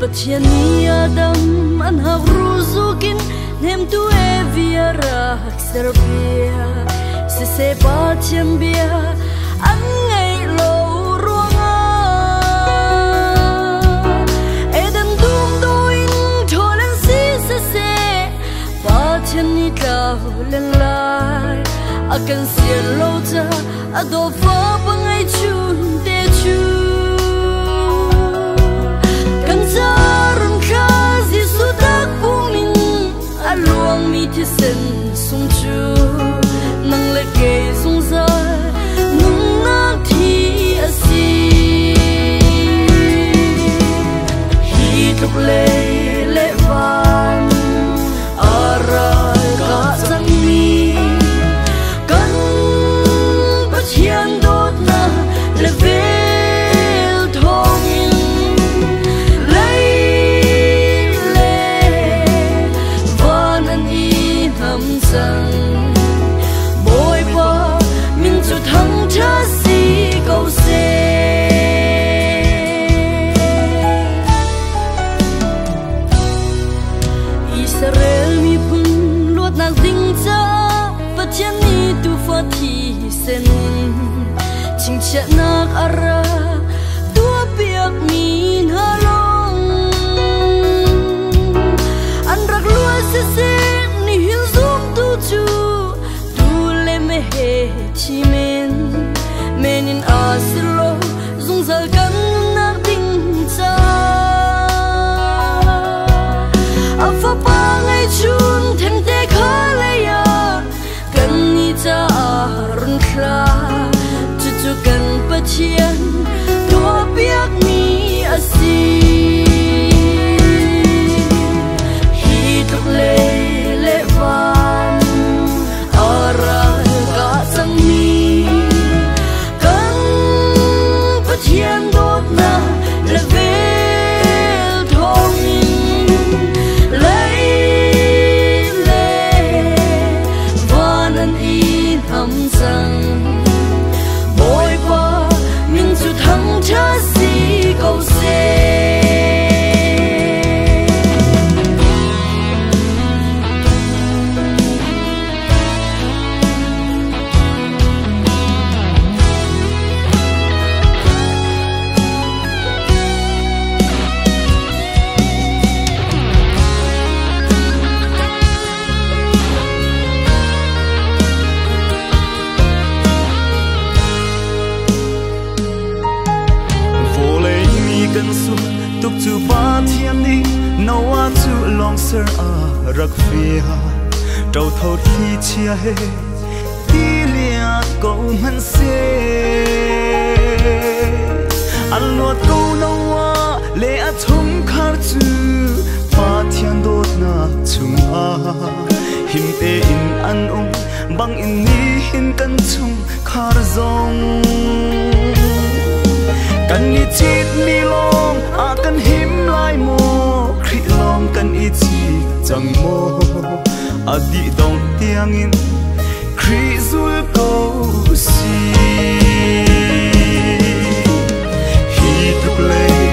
Pathian ni Adam an hak ruzukin nem tu e via rak serbia se se Pathian bia an ngei lo ruanga Eden dum do in tholen si se se Pathian ni tlau len lai akan sian lo cha ado fa pangai chun te chu kan zarun kha Jesu tak pumin aluang mi thi sen sung chu nang le ke sung za nung nak thi asi hi tluk le le van arai ka chang mi kan Pathian dawt na le vel thong in lei le van an i nam cang Bawipa min cu thang tha si ko se. Israel miphun luatnak ding ca Pathian ni tufa thi sen chingchiahnak ara tuahpiak mi hna lawng an rak luat siseh nihin zumtu cu tu le me he thi men men in a si lo zungzal kan nunnak ding ca a fapa ngei chun thengte kha lei ah kan ni ca run thla cucu kan Pathian tuahpiak mi a si. Hi tluk le le van aral ka cang mi kan Pathian dawtnak le vel thawng in lei le van an i hnam cang Bawipa min cu thang tha si ko seh. Vawlei mi kan su tuk cu Pathian nih Noah cu lawng ser a rak fia ṭo tho thli chia he ti liat ko hmanh se an luat ko Noah le a chungkhar cu Pathian dawtnak chungah him tein an um bang in nihin kan chungkhar zong kan i cit mi lawng a kan him lai maw Khrih lawng kan i cit cang maw a dih dong tiangin Khrih zul ko si. Hi tluk lei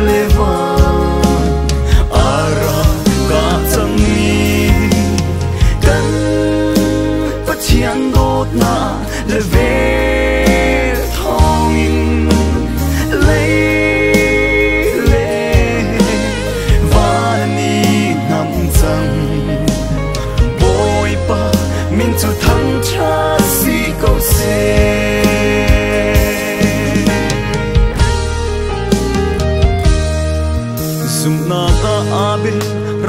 le van ara ka cang mi kan Pathian dawtnak le vel thawng in lei le van i hnam cang Bawipa min cu thang tha si ko seh. Zumhnak ah Abel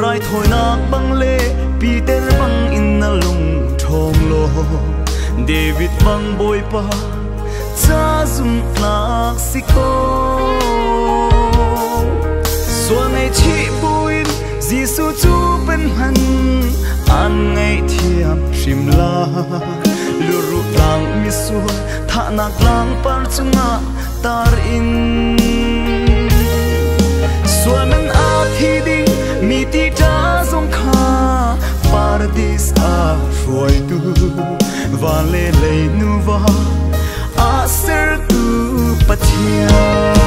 raithawinak bang le Peter bang in na lung ṭhawng law David bang Bawipa ca zumhtlak si ko. Sual ngaihchih buin Jesuh cu pen hman an ngaihthiam hrim la luruh tlang misual thahnak tlangpar cungah tar in sual man a thi ding mi ti ṭa zong kha paradis a hruaitu van le lei nuva a sertu Pathian.